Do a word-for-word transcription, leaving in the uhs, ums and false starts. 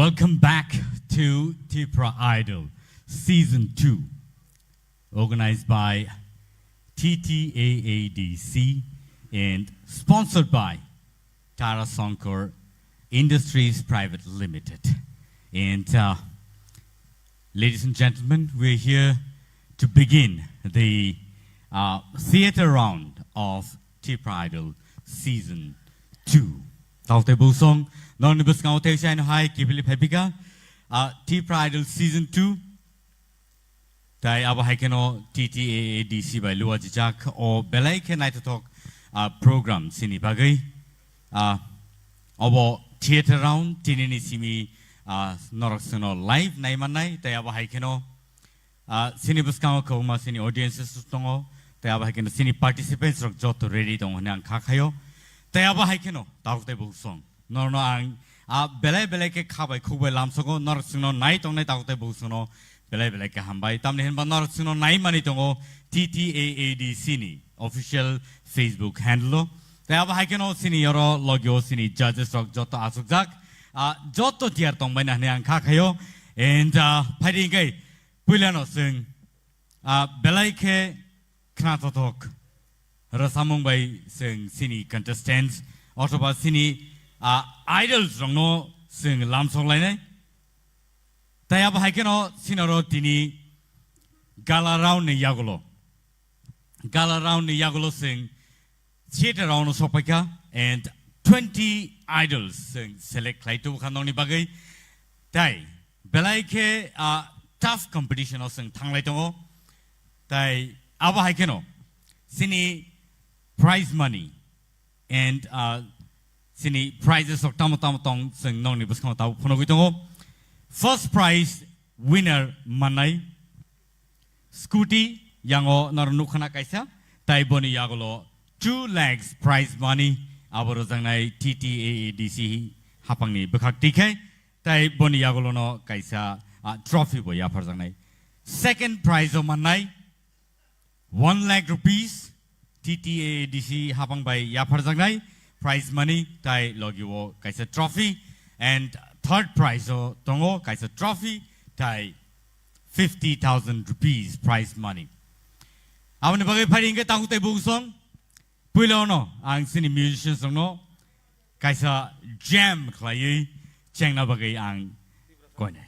Welcome back to Tipra Idol Season two, organized by T T A A D C and sponsored by Tara Sankar Industries Private Limited. And uh, ladies and gentlemen, we're here to begin the uh, theater round of Tipra Idol Season two. Taote busong, non ni bwskango tei saino hai kibili phaipika, uh, Tipra Idol Season two. Tai abo hai kheno T T A A D C bai luwa jijak o belai khe naithothok, uh, program sini bagwi. Uh, obo theater round tinini simi, uh, norok sino live nai mannai, tai abo hai kheno, uh, sini bwskango kwbangma sini audiences tongo, tai abo hai kheno sini participants rok joto ready tongo hwnwi ang kha khaio. Tai abo hai kheno tabuk tai buk song. Norno ang, ah, belai belai khe kha bai khuk bai lamsogo, norok chwngno nai tongnai tabuk tai buk chwngno belai belai khe hambai. Tamni hinba norok chwngno nai mani tongo T T A A D C ni official Facebook handle o. Tai abo hai kheno sini oro logio sini judges rok joto achukjak, ah, joto tiyar tongbai na hwnwi ang kha khaio. And, ah, phaidi hwnkhe puilano chwng, ah, belai khe khnathothok rwchapmung bai chwng sini contestants othoba sini, ah, idols rokno chwng lamsok lainai. Tai abo hai kheno sinaro tini gala round ni yagulo, gala round ni yagulo chwng theater round o sokpaikha and twenty idols chwng select khlai tubu kha nokni bagwi. Tai belai khe, ah, tough competition o chwng thanglai tongo. Tai abo hai kheno sini prize money and, ah, sini prizes rok tamo tamo tong chwng nokni bwskango tabuk phunugwi tongo. First prize winner mannai scooty, yango noro nukhana kaisa, tai boni yagulo two lakhs prize money abo rwjaknai T T A A D C hapangni bwkhak twi khe, tai boni yagulono kaisa, ah, trophy bo yapharjaknai. Second prize o mannai one lakh rupees T T A A D C hapang bai yapharjaknai prize money tai logi o kaisa trophy, and third prize o tongo kaisa trophy tai fifty thousand rupees prize money. Aboni bagwi phaidi hwnkhe takhuk tai buk song. Puila ono ang chini musicians rokno kaisa jam khlaiwi chengna bagwi ang koinai.